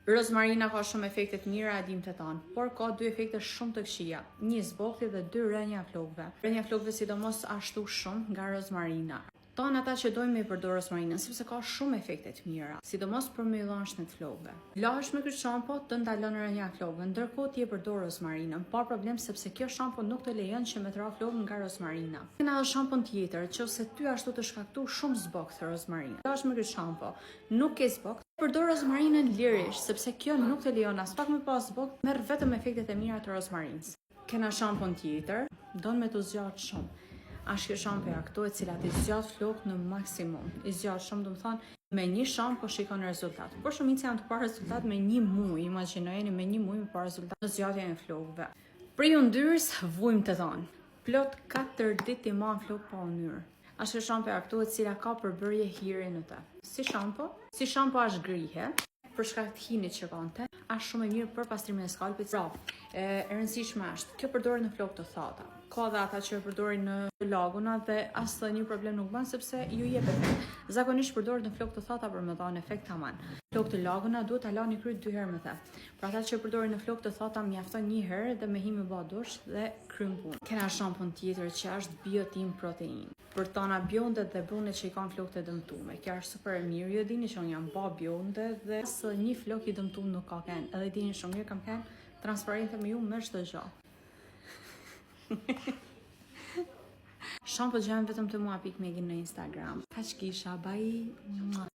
Rozmarina ka shumë efekte të mira e dim të tanë, por ka dy efekte shumë të këqija. Një zbokthi dhe dy rënja e flokëve. Rënja e flokëve sidomos ashtu shumë nga rozmarina. Tanë ata që dojnë me i përdor rozmarinën, sepse ka shumë efekte të mira, sidomos për me i dhënë shnet flokëve. Lahesh me këtë shampo të ndalon rënja e flokëve, ndërkohë ti e përdor rozmarinën, pa problem sepse kjo shampo nuk të lejon që me të ra flokë nga rozmarina. Kena edhe shampon tjetër, që ose ty ashtu të shkaktu shumë zbokth rozmarina. Lahesh me këtë shampo, nuk ke zbokth, përdor rozmarinën lirisht, sepse kjo nuk të lejon as pak me pas zbokth, merr vetëm efektet e mira të rozmarinës. Kena shampon tjetër, don me të zgjatë shumë. Ashtë kjo shampoja këtu e cila t'i zgjat flokët në maksimum. I zgjat shumë, do më thonë, me një shampo shikon rezultat. Por shumica janë të parë rezultat me një muj, imagjinojeni me një muj me parë rezultat në zgjatjen e flokëve. Prej yndyrës vujmë të thonë. Plot 4 ditë i man flokë pa yndyrë. Ashtë kjo shampoja këtu e cila ka përbërje hiri në të. Si shampo, si shampo është grihe, për shkak të hinit që ka në te, është shumë e mirë për pastrimin e skalpit. Pra, e, e rëndësishme është, kjo përdoret në flokë të thata. Ka dhe ata që e përdorin në laguna dhe asnjë problem nuk bën sepse ju jep efekt. Zakonisht përdoret në flokë të thata për me dhënë efekt taman. Flokë të laguna duhet ta lani kryet dy herë me the. Për ata që e përdorin në flokë të thata mjafton një herë dhe me hi me bë dush dhe kryen punë. Kena shampon tjetër që është biotin protein. Për tana bjondet dhe brunet që i kanë flokët e dëmtume. Kjo është super e mirë. Ju e dini që unë jam ba bjonde dhe asë një flok i dëmtum nuk ka ken. Edhe e dini shumë mirë kam ken transparente me ju me çdo gjë. Shampo gjejnë vetëm te mua pikë Megi në Instagram. Kaq kisha, bye. Mua.